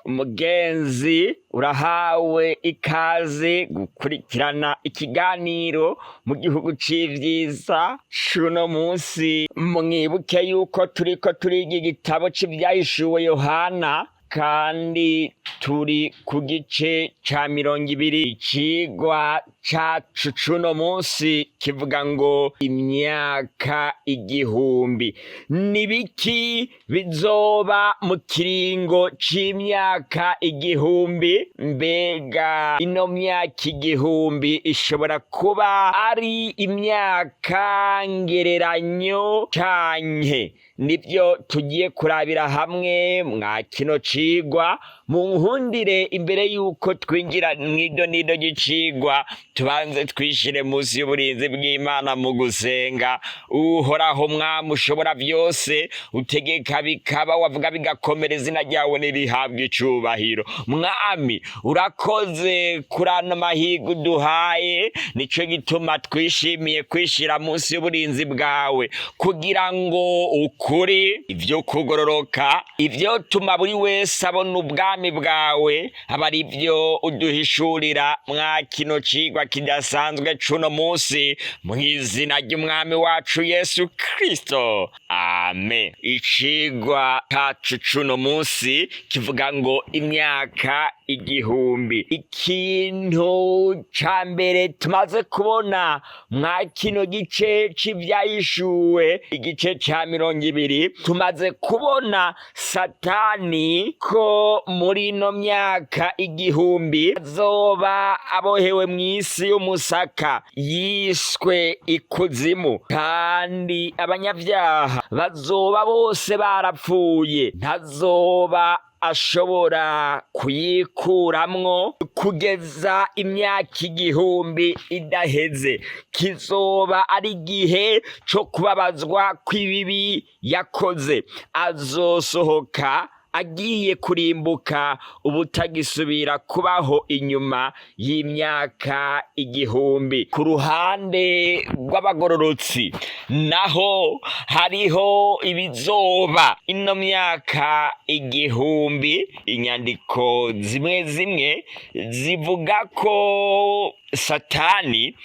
Umugenzi, urahawe ikaze gukurikirana ikiganiro mu gihugu c'ivyiza c'uno munsi. Mwibuke yuko turiko turiga igitabo c'Ivyahishuwe Yohana, kandi turi ku gice ca 20. Icigwa cacu c'uno munsi kivuga ngo imyaka 1000. Nibiki bizoba mu kiringo c'imyaka 1000? Mbega ino myaka 1000 ishobora kuba ari imyaka ngereranyo canke? Nibyo tugiye kurabira hamwe mwa kino cigwa. Mu nkundire, imbere yuko twinjira mw'idonido ry'icigwa, tubanze twishire munsi y'uburinzi bw'Imana mu gusenga. Uhoraho Mwami ushobora byose, utegeka bikaba, wavuga bigakomera, izina ryawe nirihabwa icubahiro. Mwami, urakoze kuri ano mahirwe uduhaye. Nico gituma twishimiye kwishira munsi y'uburinzi bwawe, kugira ngo ukuri, ivyo kugororoka, ivyo tuma buri wese abona ubwami bwawe, aba ari byo uduhishurira mwa kino cigwa kidasanzwe c'uno munsi, mw'izina ry'Umwami wacu Yesu Kristo, amen. Icigwa cacu c'uno munsi kivuga ngo imyaka 1000. Ikintu ca mbere tumaze kubona mwa kino gice c'Ivyahishuwe, igice ca 20, tumaze kubona Satani ko muri ino myaka 1000 azoba abohewe mw'isi y'umusaka yiswe ikuzimu, kandi abanyabyaha bazoba bose barapfuye. Ntazoba ashobora kuyikuramwo kugeza imyaka 1000 idaheze. Kizoba ari igihe co kubabazwa kw'ibibi yakoze. Azosohoka agiye kurimbuka ubutagisubira kubaho inyuma y'imyaka 1000. Ku ruhande rw'abagororotsi naho hariho ibizoba ino myaka 1000. Inyandiko zimwe zimwe zivuga ko Satani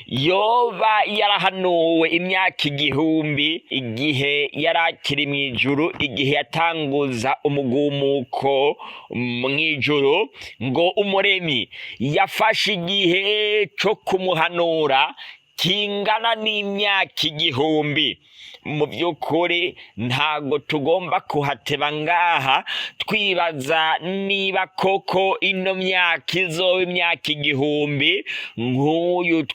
yoba yarahanuwe imyaka 1000 igihe yari akiri mw'ijuru, igihe yatanguza umugumuko mw'ijuru, ngo Umuremyi yafashe igihe co kumuhanura kingana n'imyaka 1000. Mu by'ukuri ntago tugomba kuhateba ngaha twibaza niba koko ino myaka izoba imyaka 1000 nk'uyu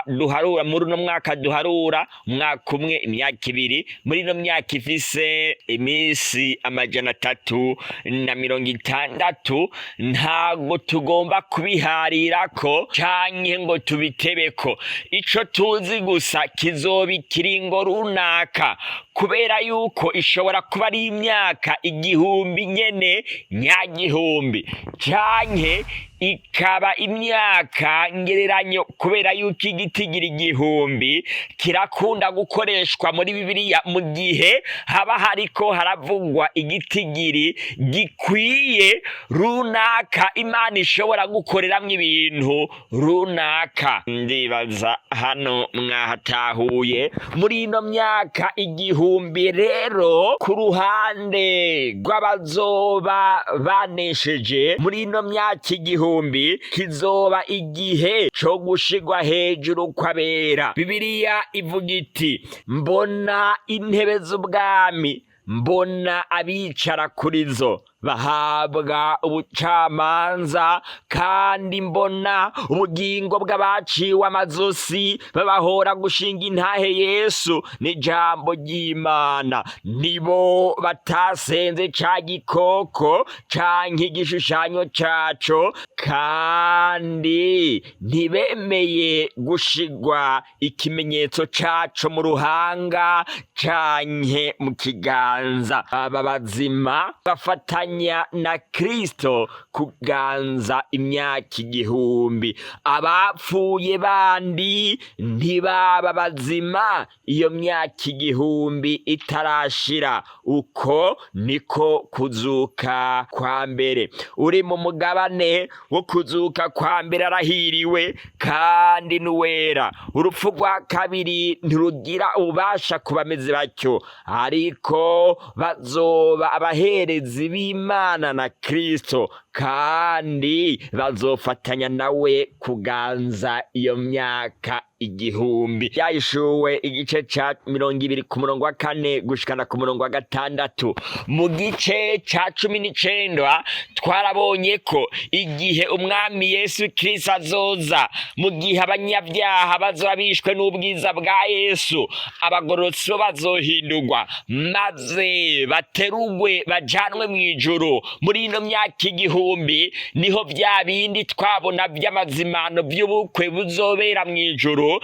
duharura muri uno mwaka, duharura umwaka umwe, imyaka 2. Muri ino myaka ifise iminsi 360, ntago tugomba kubiharirako canke ngo tubitebeko. Ico tuzi gusa, kizoba ikiringo runaka, kubera yuko ishobora kuba ari imyaka 1000 nyene nyagihumbi, canke ikaba imyaka ngereranyo, kubera yuko igitigira 1000 kirakunda gukoreshwa muri Bibiliya mu gihe haba hariko haravugwa igitigiri gikwiye runaka Imana ishobora gukoreramwo ibintu runaka. Ndibaza hano mwahatahuye. Muri ino myaka 1000 rero, ku ruhande rw'abazoba banesheje muri ino myaka 1000, kizoba igihe co gushigwa hejuru kw'abera. Bibiliya ivuga iti: "Mbona intebe z'ubwami, mbona abicara kuri zo, bahabwa ubucamanza, kandi mbona ubugingo bw'abaciwe amazosi babahora gushinga intahe Yesu n'ijambo ry'Imana, nibo batasenze ca gikoko canke igishushanyo caco, kandi ntibemeye gushigwa ikimenyetso caco mu ruhanga canke mu kiganza." Aba bazima bafatanya Bazofatanya na Kristo kuganza imyaka 1000. Abapfuye bandi ntibaba bazima iyo myaka 1000 itarashira. Uko niko kuzuka kwa mbere. Uri mu mugabane wo kuzuka kwa mbere arahiriwe kandi n'uwera. Urupfu rwa kabiri ntirugira ububasha ku bameze batyo, ariko bazoba abaherezi b'Imana na Kristo, kandi bazofatanya nawe kuganza iyo myaka 1000. Yahishuwe igice ca 20 ku murongo wa 4 gushikana ku murongo wa 6. Mu gice ca 19 twarabonye ko igihe umwami Yesu Kristo azoza, mu gihe abanyabyaha bazoba bishwe n'ubwiza bwa Yesu, abagororotsi bo bazohindurwa maze baterugwe bajanwe mw'ijuru. Muri ino myaka 1000 niho vya bindi twabona vy'amazimano vy'ubukwe buzobera mw'ijuru,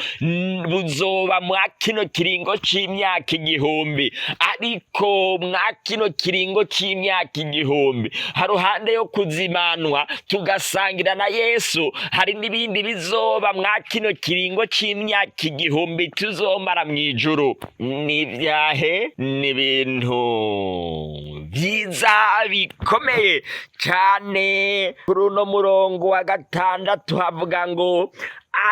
buzoba mwa kino kiringo c'imyaka 1000. Ariko mwa kino kiringo c'imyaka 1000, haruhande yo kuzimanwa tugasangira na Yesu, hari n'ibindi bizoba mwa kino kiringo c'imyaka 1000 tuzomara mw'ijuru. N'ivyahe? N'ibintu vyiza bikomeye cane. Kuri uno murongo wa 6 havuga ngo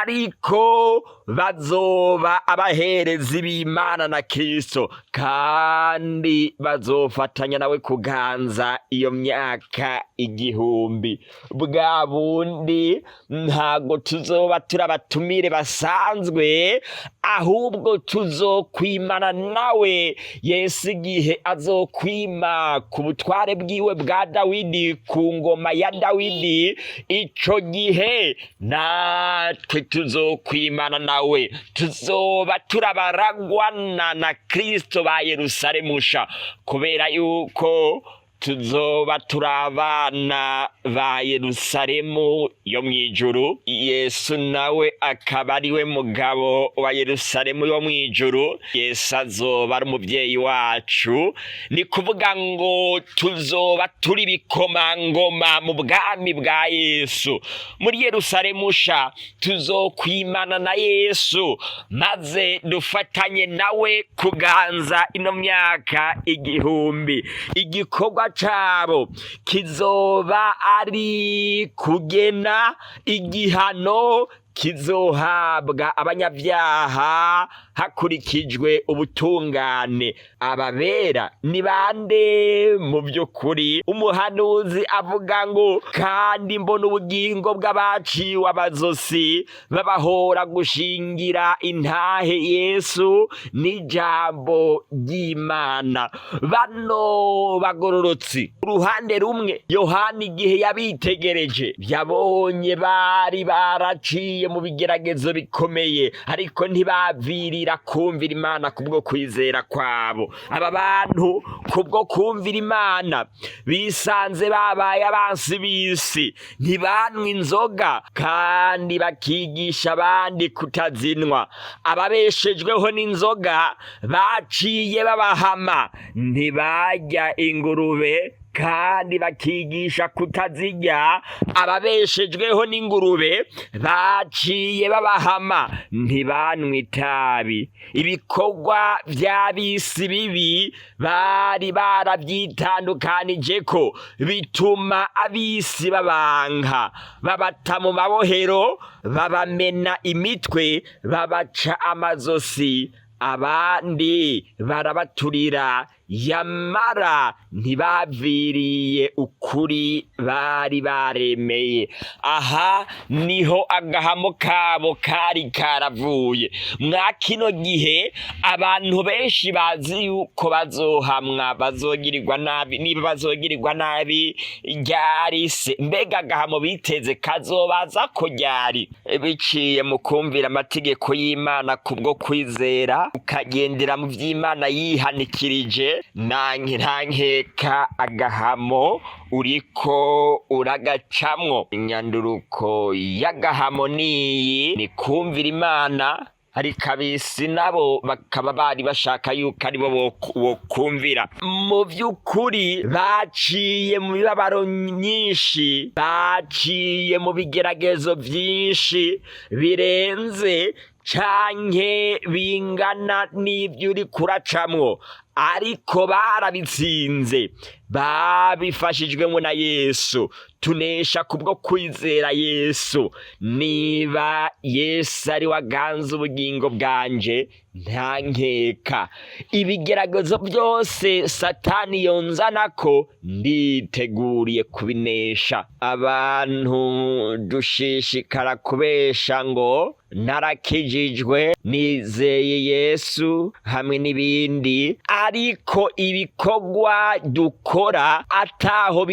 ariko bazoba abaherezi b'Imana na Kristo, kandi bazofatanya nawe kuganza iyo myaka 1000. Bwa bundi ntago tuzoba turi abatumire basanzwe, ahubwo tuzokwimana nawe Yesu igihe azokwima ku butware bwiwe bwa Dawidi, ku ngoma ya Dawidi. Ico gihe natwe tuzokwimana nawe, tuzoba turabaragwana na Kristo ba Yerusalemu sha, kubera yuko tuzoba turi abana ba Yerusalemu yo mw'ijuru. Yesu nawe akaba ariwe mugabo wa Yerusalemu yo mw'ijuru. Yesu azoba ari umuvyeyi wacu. Ni kuvuga ngo tuzoba turi bikomangoma mu bwami bwa Yesu muri Yerusalemu sha. Tuzokwimana na Yesu maze dufatanye nawe kuganza ino myaka 1000. Igikorwa cabo kizoba ari kugena igihano kizohabwa abanyabyaha hakurikijwe ubutungane. Ababera ni bande mu by'ukuri? Umuhanuzi avuga ngo kandi mbona ubugingo bw'abaciwe abazosi babahora gushingira intahe Yesu n'ijambo ry'Imana. Bano bagororotsi, uruhande rumwe, Yohana igihe yabitegereje yabonye bari baraciye mu bigeragezo bikomeye, ariko ntibavirira kumvira Imana kubwo kwizera kwabo. Aba bantu kubwo kumvira Imana bisanze babaye abansi b'isi, ntibanwa inzoga kandi bakigisha abandi kutazinwa. Ababeshejweho n'inzoga baciye babahama, ntibarya ingurube kandi bakigisha kutazirya. Ababeshejweho n'ingurube baciye babahama, ntibanwa itabi. Ibikorwa vy'abisi bibi bari barabyitandukanije ko bituma abisi babanka, babata mu mabohero, babamena imitwe, babaca amazosi, abandi barabaturira, yamara ntibaviriye ukuri bari baremeye. Aha niho agahamo kabo kari karavuye. Mwa kino gihe abantu benshi bazi yuko bazohamwa, bazogirirwa nabi. Niba bazogirirwa nabi ryari se? Mbega agahamo biteze kazobaza ko ryari? Biciye mu kumvira amategeko y'Imana kubwo kwizera, ukagendera mu vy'Imana yihanikirije, ntankeka agahamo uriko uragacamwo. Inyanduruko y'agahamo niyi: ni kumvira Imana Ariko ab'isi nabo bakaba bari bashaka yuko aribo bokumvira. Mu by'ukuri baciye mu mibabaro myinshi, baciye mu bigeragezo byinshi birenze canke bingana n'ibyo uri kuracamwo, ariko barabitsinze babifashijwemo na Yesu. Tunesha kubwo kwizera Yesu. Niba Yesu ari waganze ubugingo bwanje, nta nkeka, ibigeragezo byose Satani yonzanako nditeguriye kubinesha. Abantu dushishikara kubesha ngo narakijijwe, nizeye Yesu hamwe n'ibindi, ariko ibikorwa dukora ataho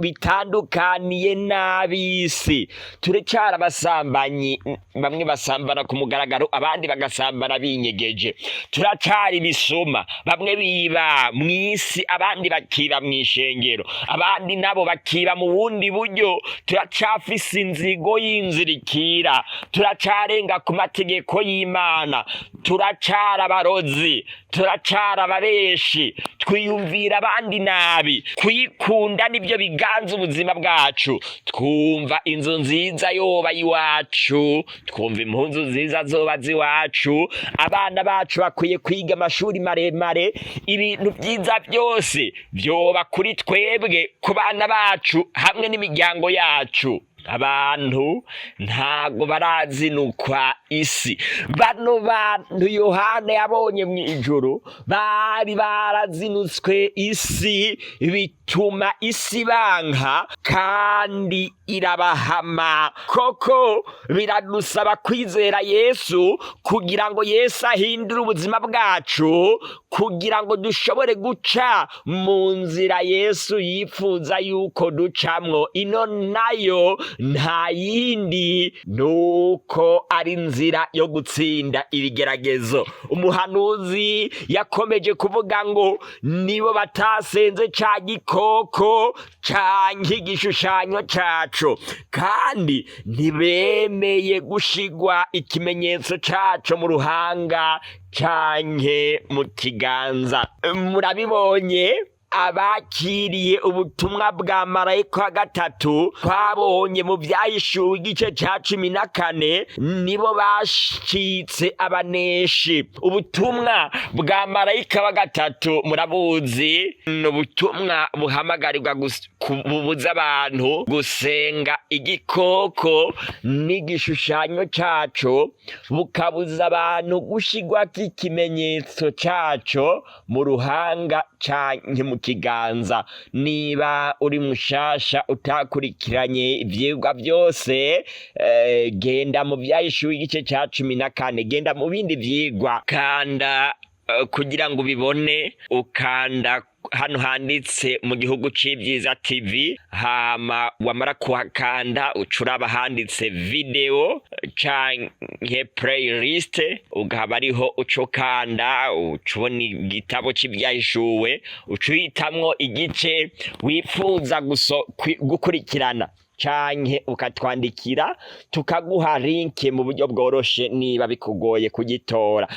bitandukaniye n'ab'isi. Turacyari abasambanyi, bamwe basambana ku mugaragaro, abandi bagasambana binyegeje. Turacari ibisuma, bamwe biba mw'isi, abandi bakiba mw'ishengero, abandi nabo bakiba mu bundi buryo. Turacafise inzigo y'inzirikira, turacarenga ku mategeko y'Imana, turacara abarozi, turacara ababeshi, twiyumvira abandi nabi. Kwikunda nibyo biganza ubuzima bwacu. Twumva inzu nziza yoba iwacu, twumva impuzu nziza zoba ziwacu, abana bacu bakwiye kwiga amashuri maremare, ibintu byiza byose vyoba kuri twebwe, ku bana bacu hamwe n'imiryango yacu. Abantu ntago barazinukwa isi. Bano bantu Yohana yabonye mw'ijuru bari barazinutswe isi, bituma isi banka kandi irabahama. Koko biradusaba kwizera Yesu kugira ngo Yesu ahindure ubuzima bwacu, kugira ngo dushobore guca mu nzira Yesu yifuza yuko ducamwo. Ino nayo nta yindi, nuko ari inzira yo gutsinda ibigeragezo. Umuhanuzi yakomeje kuvuga ngo nibo batasenze ca gikoko canke igishushanyo caco, kandi ntibemeye gushigwa ikimenyetso caco mu ruhanga canke mu kiganza. Murabibonye, abakiriye ubutumwa bwa marayika wa gatatu twabonye mu Vyahishuwe igice ca 14 nibo bashitse abaneshi. Ubutumwa bwa marayika wa gatatu murabuzi, ni ubutumwa buhamagarirwa bubuza abantu gusenga igikoko n'igishushanyo caco, bukabuza abantu gushigwako ikimenyetso caco mu ruhanga canke mu kiganza. Niba uri mushasha utakurikiranye ivyigwa byose, genda mu Vyahishuwe igice ca 14, genda mu bindi vyigwa, kanda kugira ngo ubibone, ukanda hano handitse mu gihugu c'Ivyiza TV, hama wamara kuhakanda uca uraba handitse video canke playlist, ukaba ariho uca ukanda, uca ubona igitabo c'Ivyahishuwe, uca uhitamwo igice wifuza gukurikirana, canke ukatwandikira tukaguha link mu buryo bworoshe niba bikugoye kugitora.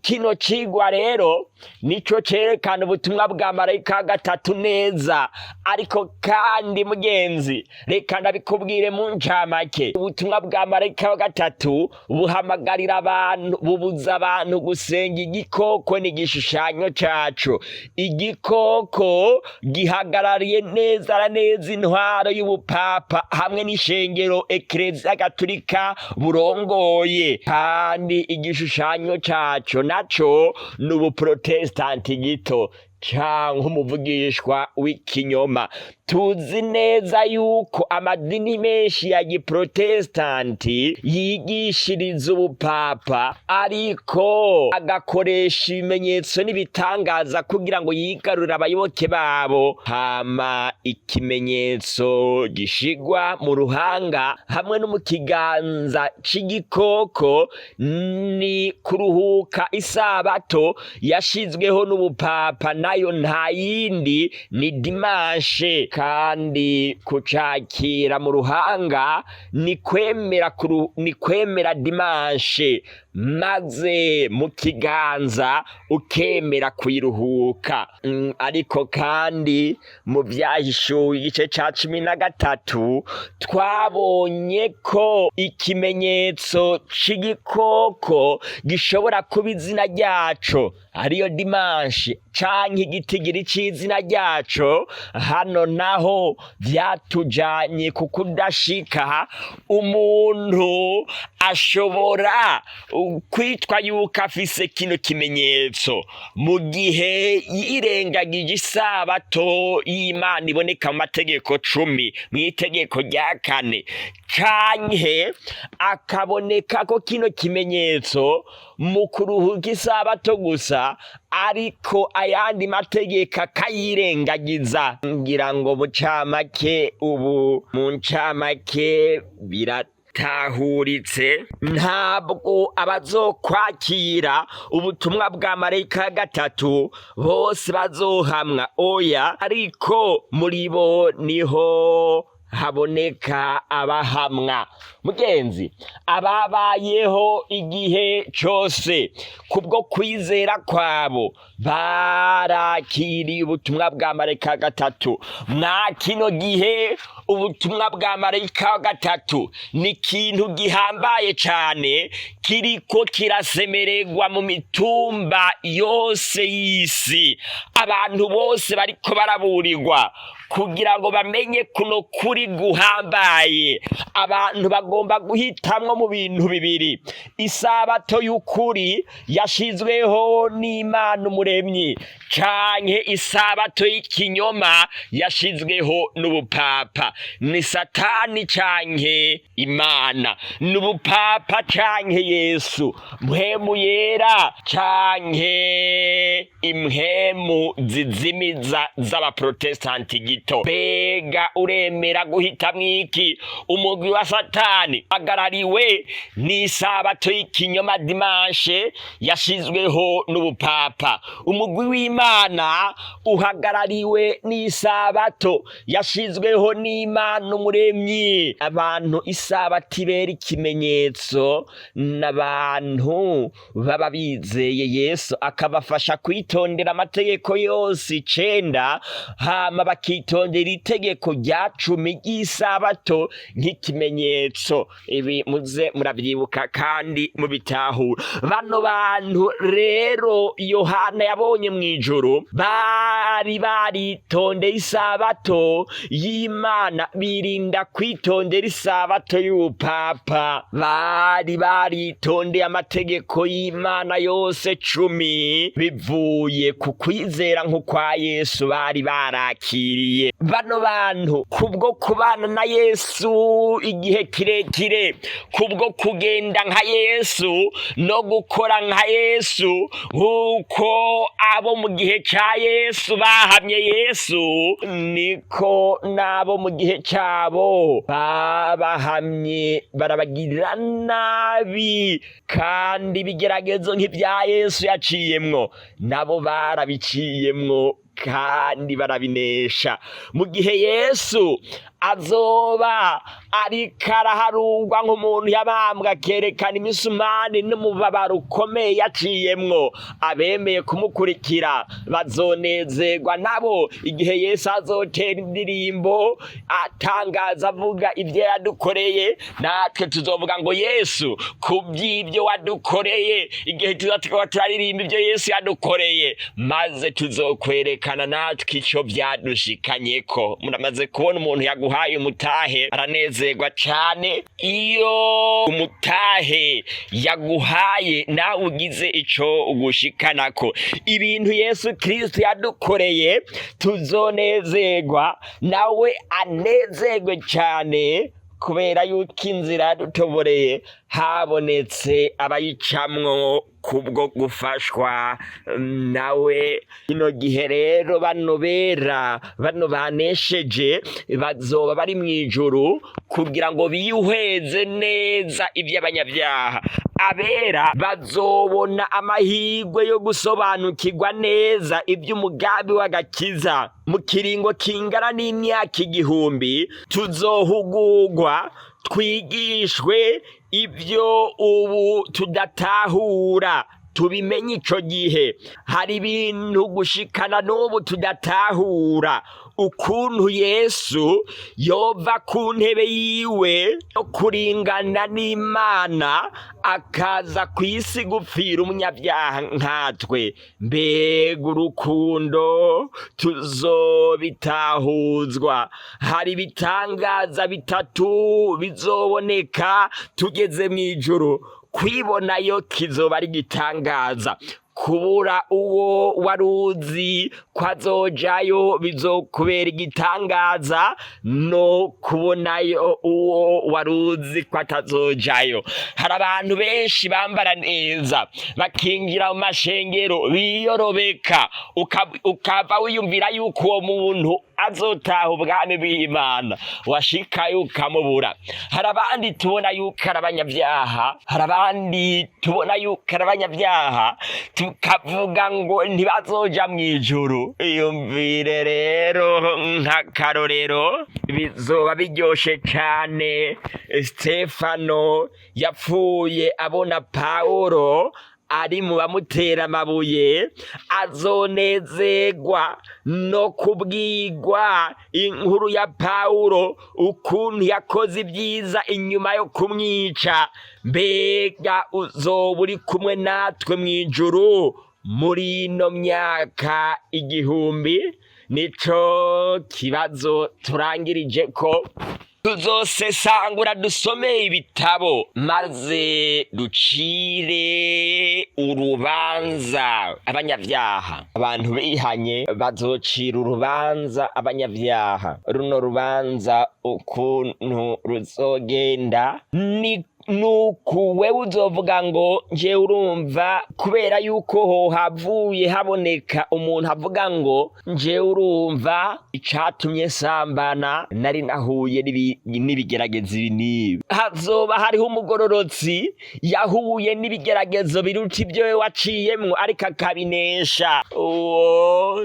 Kino cigwa rero nico cerekana ubutumwa bwa marayika wa gatatu neza. Ariko kandi mugenzi, reka ndabikubwire mu ncamake: ubutumwa bwa marayika wa gatatu buhamagarira abantu, bubuza abantu gusenga igikoko n'igishushanyo caco. Igikoko gihagarariye neza na neza intwaro y'ubupapa hamwe n'ishengero Ekereziya Gatulika burongoye, kandi igishushanyo caco naco ni ubuprotestanti gito canke umuvugishwa w'ikinyoma. Tuzi neza yuko amadini menshi ya giprotestanti yigishiriza ubupapa, ariko agakoresha ibimenyetso n'ibitangaza kugira ngo yigarurire abayoboke babo. Hama ikimenyetso gishigwa mu ruhanga hamwe no mu kiganza c'igikoko ni kuruhuka isabato yashizweho n'ubupapa, nayo nta yindi ni dimanche. Kandi kucakira mu ruhanga ni kwemera dimanche. Maze mu kiganza ukemera kuyiruhuka. Ariko kandi mu Vyahishuwe igice ca 13 twabonye ko ikimenyetso c'igikoko gishobora kuba izina ryaco, ariyo dimanche, canke igitigiri c'izina ryaco. Hano naho vyatujanye ku kudashika. Umuntu ashobora kwitwa yuko afise kino kimenyetso mu gihe yirengagije isabato y'Imana iboneka mu mategeko 10, mw'itegeko rya kane, canke akaboneka ko kino kimenyetso mu kuruhuka isabato gusa, ariko ayandi mategeko akayirengagiza. Ngira ngo mu ncamake, ubu mu ncamake biratahuritse. Ntabwo abazokwakira ubutumwa bwa marayika gatatu bose bazohamwa, oya, ariko muri bo niho haboneka abahamwa. Mugenzi, ababayeho igihe cose kubwo kwizera kwabo barakiriye ubutumwa bwa marayika gatatu. Mwa kino gihe ubutumwa bwa marayika gatatu ni ikintu gihambaye cane kiriko kirasemererwa mu mitumba yose y'isi. Abantu bose bariko baraburirwa kugira ngo bamenye kuno kuri guhambaye. Abantu bagomba guhitamwo mu bintu bibiri: isabato y'ukuri yashizweho n'Imana Umuremyi, canke isabato y'ikinyoma yashizweho n'ubupapa. Ni Satani canke Imana, n'ubupapa canke Yesu, Mpwemu Yera canke impwemu zizimiza z'abaprotestanti gito. Mbega uremera guhitamwo iki? Umugwi wa Satani agarariwe n'isabato y'ikinyoma dimanche yashizweho n'ubupapa. Umugwi w'Imana uhagarariwe n'isabato yashizweho n'Imana Umuremyi. Abantu isabato ibera ikimenyetso n'abantu baba bizeye Yesu, akabafasha kwitondera amategeko yose 9, hama bakitondera itegeko rya 10 ry'isabato nk'ikimenyetso. Ibi muze murabyibuka kandi mubitahura. Bano bantu rero Yohana yabonye mw'ijuru bari baritondeye isabato y'Imana, birinda kwitondera isabato y'ubupapa. Bari baritondeye amategeko y'Imana yose 10 bivuye ku kwizera nk'ukwa Yesu bari barakiriye. Bano bantu, kubwo kubana na Yesu igihe kirekire, kubwo kugenda nka Yesu no gukora nka Yesu, nk'uko abo mu gihe ca Yesu bahamye Yesu, niko n'abo mu gihe cabo babahamye, barabagirira nabi, kandi ibigeragezo nk'ibya Yesu yaciyemwo nabo barabiciyemwo kandi barabinesha. Mu gihe Yesu azoba ariko araharurwa nk'umuntu yabambwe, akerekana imisumani n'umubabaro ukomeye yaciyemwo, abemeye kumukurikira bazonezerwa nabo igihe Yesu azotera indirimbo atangaza avuga ibyo yadukoreye. Natwe tuzovuga ngo: "Yesu, kuby'ibyo wadukoreye." Igihe tuza tukaba turaririmba ibyo Yesu yadukoreye, maze tuzokwerekana natwe ico vyadushikanyeko. Muramaze kubona umuntu yaguhaye umutahe aranezerwa cane. Iyo umutahe yaguhaye nawe ugize ico ugushikanako, ibintu Yesu Kristo yadukoreye, tuzonezerwa, nawe anezerwe cane, kubera yuko inzira yadutoboreye habonetse abayicamwo kubwo gufashwa nawe. Kino gihe rero bano bera, bano banesheje, bazoba bari mw'ijuru kugira ngo bihweze neza ivy'abanyabyaha. Abera bazobona amahirwe yo gusobanukirwa neza ivy'umugambi w'agakiza. Mu kiringo kingana n'imyaka 1000 tuzohugurwa. Twigishwe ibyo ubu tudatahura, tubimenye ico gihe. Hari ibintu gushikana n'ubu tudatahura, ukuntu Yesu yova ku ntebe yiwe yo kuringana n'Imana akaza ku isi gupfira umunyabyaha nkatwe. Mbega urukundo! Tuzobitahuzwa. Hari ibitangaza bitatu bizoboneka tugeze mu ijuru. Kwibonayo kizoba ari igitangaza, kubura uwo wari uzi ko azojayo bizokubera igitangaza, no kubonayo uwo wari uzi ko atazojayo. Hari abantu benshi bambara neza, bakinjira mu mashengero biyorobeka, ukava wiyumvira yuko uwo muntu azotaha ubwami bw'Imana, washikayo ukamubura. Hari abandi tubona yuko ari abanyabyaha, hari abandi tubona yuko ari abanyabyaha, tukavuga ngo ntibazoja mu ijuru. Iyumvire rero nk'akarorero, bizoba biryoshe cane. Stefano yapfuye abona Pawulo ari mu bamutera amabuye. Azonezerwa no kubwirwa inkuru ya Pawulo, ukuntu yakoze ibyiza inyuma yo kumwica. Mbega uzoba uri kumwe natwe mu ijuru muri ino myaka 1000? Nico kibazo turangirije ko tuzosesangura, dusome ibitabo maze ducire urubanza abanyabyaha. Abantu bihanye bazocira urubanza abanyabyaha. Runo rubanza ukuntu ruzogenda ni nuku: wewe uzovuga ngo njewe urumva, kubera yuko ho havuye haboneka umuntu avuga ngo njewe urumva icatumye sambana nari nahuye n'ibigeragezo ibi n'ibi. Hazoba hariho umugororotsi yahuye n'ibigeragezo biruta ibyo we waciyemwo, ariko akabinesha. Uwo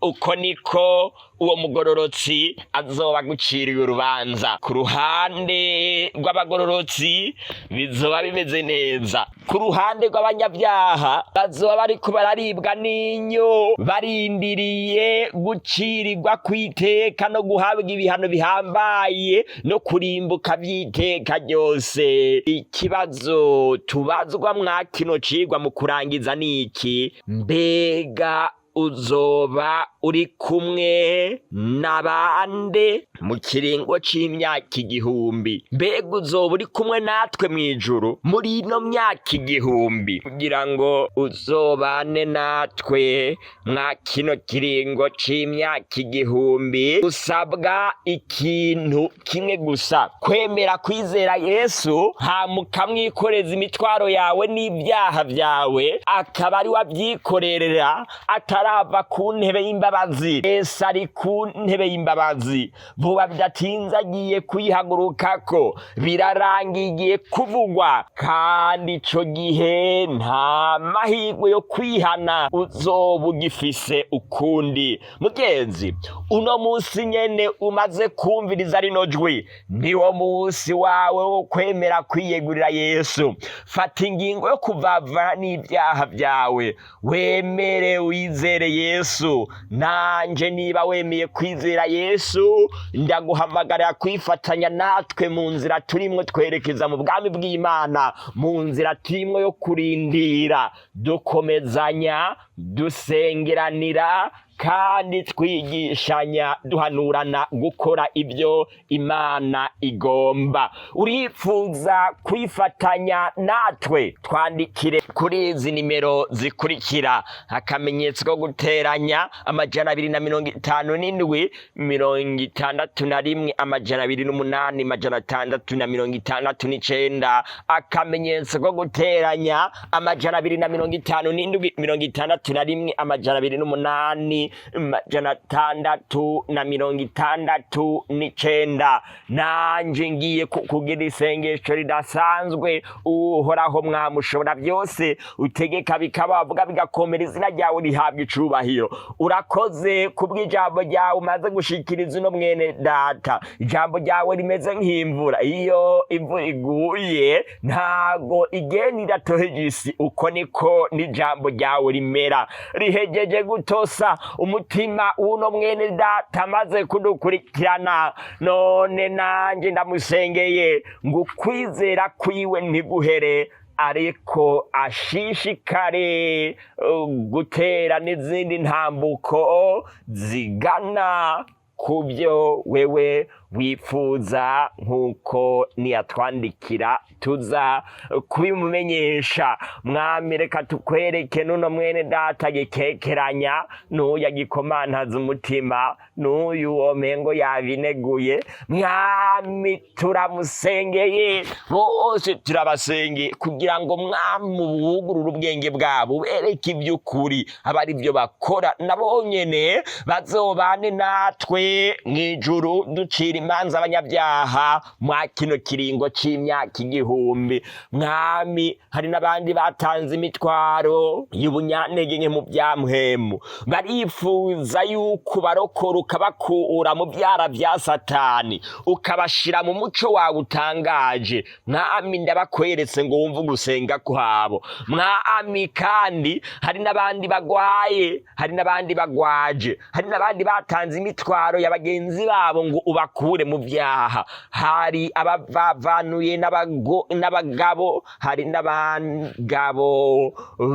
uko niko uwo mugororotsi azoba aguciriye urubanza. Ku ruhande rw'abagororotsi bizoba bimeze neza, ku ruhande rw'abanyabyaha bazoba bariko bararibwa n'inyo, barindiriye gucirirwa kw'iteka no guhabwa ibihano bihambaye no kurimbuka vy'iteka ryose. Ikibazo tubazwa mwa kino cigwa mu kurangiza ni iki: mbega uzoba uri kumwe n'abande mu kiringo c'imyaka 1000? Mbega uzoba uri kumwe natwe mw'ijuru muri ino myaka 1000? Kugira ngo uzobane natwe mwa kino kiringo c'imyaka 1000, usabwa ikintu kimwe gusa: kwemera kwizera Yesu, hama ukamwikoreza imitwaro yawe n'ibyaha vyawe, akaba ari we abyikorerera atarava ku ntebe y'imbabazi. Yesu ari ku ntebe y'imbabazi, vuba bidatinze agiye kuyihagurukako. Birarangiye kuvugwa, kandi ico gihe nta mahirwe yo kwihana uzoba ugifise ukundi. Mugenzi, uno munsi nyene umaze kumviriza rino jwi, niwo munsi wawe wo kwemera kwiyegurira Yesu. Fata ingingo yo kuvavana n'ibyaha vyawe, wemere wizere Yesu. Nanje niba wemeye kwizera Yesu, ndaguhamagarira kwifatanya natwe mu nzira turimwo twerekeza mu bwami bw'Imana, mu nzira turimwo yo kurindira, dukomezanya, dusengeranira kandi twigishanya, duhanurana gukora ibyo Imana igomba. Urifuza kwifatanya natwe? Twandikire kuri izi nimero zikurikira: akamenyetso ko guteranya, 257 61 208 669, akamenyetso ko guteranya, 257 61 208. 669. Nanje ngiye kugira isengesho ridasanzwe. Uhoraho Mwami ushobora byose, utegeka bikaba, wavuga bigakomera, izina ryawe rihabwa icubahiro. Urakoze kubw'ijambo ryawe umaze gushikiriza uno mwene data. Ijambo ryawe rimeze nk'imvura. Iyo imvura iguye ntago igenda idatoheje isi, uko niko n'ijambo ryawe rimera. Rihejeje gutosa umutima w'uno mwene data amaze kudukurikirana. None nanje ndamusengeye ngo ukwizera kwiwe ntiguhere, ariko ashishikare gutera n'izindi ntambuko zigana ku byo wewe wifuza, nk'uko niyatwandikira tuza kubimumenyesha. Mwami, reka tukwereke nuno mwene data gikekeranya, n'uyu agikomantaza umutima, n'uyu womengo yabineguye. Mwami, turamusengeye, bose turabasengeye kugira ngo, Mwami, wugurure ubwenge bwabo, ubereke iby'ukuri, aba ari byo bakora, nabo nyene bazobane natwe mw'ijuru ducira imanza abanyabyaha mwa kino kiringo c'imyaka 1000. Mwami, hari n'abandi batanze imitwaro y'ubunyantege nke mu bya mpwemu, barifuza yuko barokora, ukabakura mu byara vya Satani, ukabashira mu muco wawe utangaje. Mwami, ndabakweretse ngo wumve ugusenga kwabo. Mwami, kandi hari n'abandi bagwaye, hari n'abandi bagwaje, hari n'abandi batanze imitwaro ya bagenzi babo ngo ubakure mu byaha. Hari abavavanuye n'abagabo, hari n'abagabo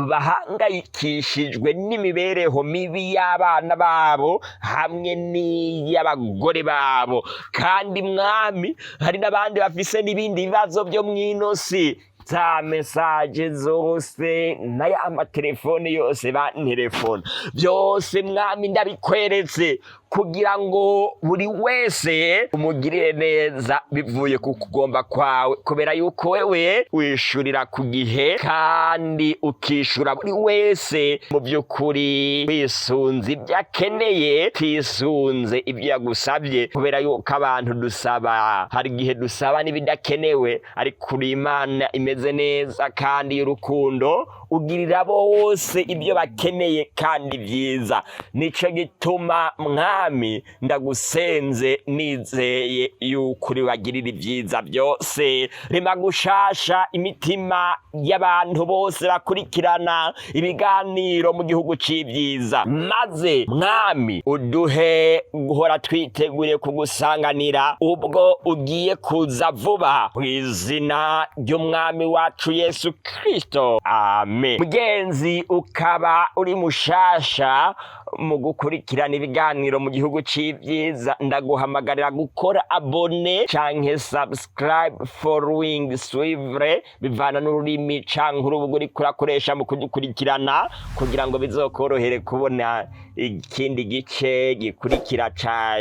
bahangayikishijwe n'imibereho mibi y'abana babo hamwe n'iy'abagore babo. Kandi Mwami, hari n'abandi bafise n'ibindi bibazo byo mw'ino si, za message zose n'aya matelefone yose bantelefona byose. Mwami, ndabikweretse kugira ngo buri wese umugirire neza bivuye ku kugomba kwawe, kubera yuko wewe wishurira ku gihe kandi ukishura buri wese mu by'ukuri wisunze ibyo akeneye, tisunze ibyo yagusabye, kubera yuko abantu dusaba, hari igihe dusaba n'ibidakenewe. Ariko uri Imana imeze neza kandi y'urukundo, ugirira bose ibyo bakeneye kandi byiza. Nico gituma, Mwami, ndagusenze nizeye yuko uri bagirira ibyiza byose. Rema gushasha imitima y'abantu bose bakurikirana ibiganiro mu gihugu c'ibyiza, maze Mwami uduhe guhora twiteguriye kugusanganira ubwo ugiye kuza vuba, mu izina ry'Umwami wacu Yesu Kristo, amen. Mugenzi, ukaba uri mushasha mu gukurikirana ibiganiro mu gihugu c'ibyiza, ndaguhamagarira gukora abonner canke subscribe, following, suivre, bivana n'ururimi canke urubuga uriko urakoresha mu kudukurikirana, kugira ngo bizokorohere kubona ikindi gice gikurikira ca,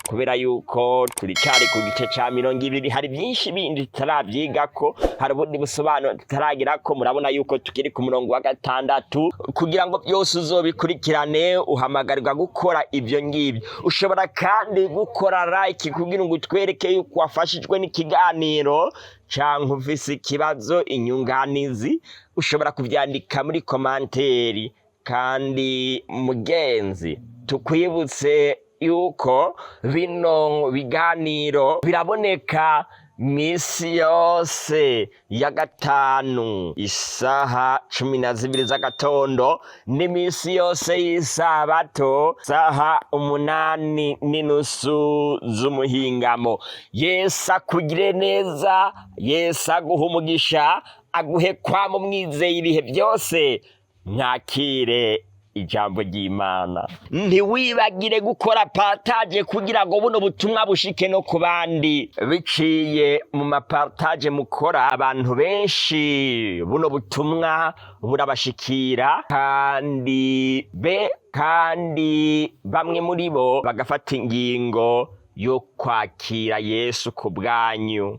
kubera yuko turicari ku gice ca 20. Hari byinshi bindi tutaravyigako, hari ubundi busobanuro tutaragerako. Murabona yuko tukiri ku murongo wa gatandatu. Kugira ngo byose uzobikurikirane, uhamagarirwa gukora ibyo ngibyo. Ushobora kandi gukora like kugira ngo utwereke yuko wafashijwe n'ikiganiro, canke ufise ikibazo, inyunganizi, ushobora kuvyandika muri commentaire. Kandi mugenzi, tukwibutse yuko bino biganiro biraboneka misi yose ya gatanu isaha 12 z'agatondo, n'imisi yose y'isabato saha 8:30 z'umuhingamo. Yesu akugire neza, Yesu aguha umugisha, aguhe kwama umwizeye ibihe byose. Mwakire ijambo ry'Imana. Ntiwibagire gukora partage kugira ngo buno butumwa bushike no ku bandi. Biciye mu ma partage mukora, abantu benshi buno butumwa burabashikira, kandi bamwe muri bo bagafata ingingo yo kwakira Yesu ku bwanyu.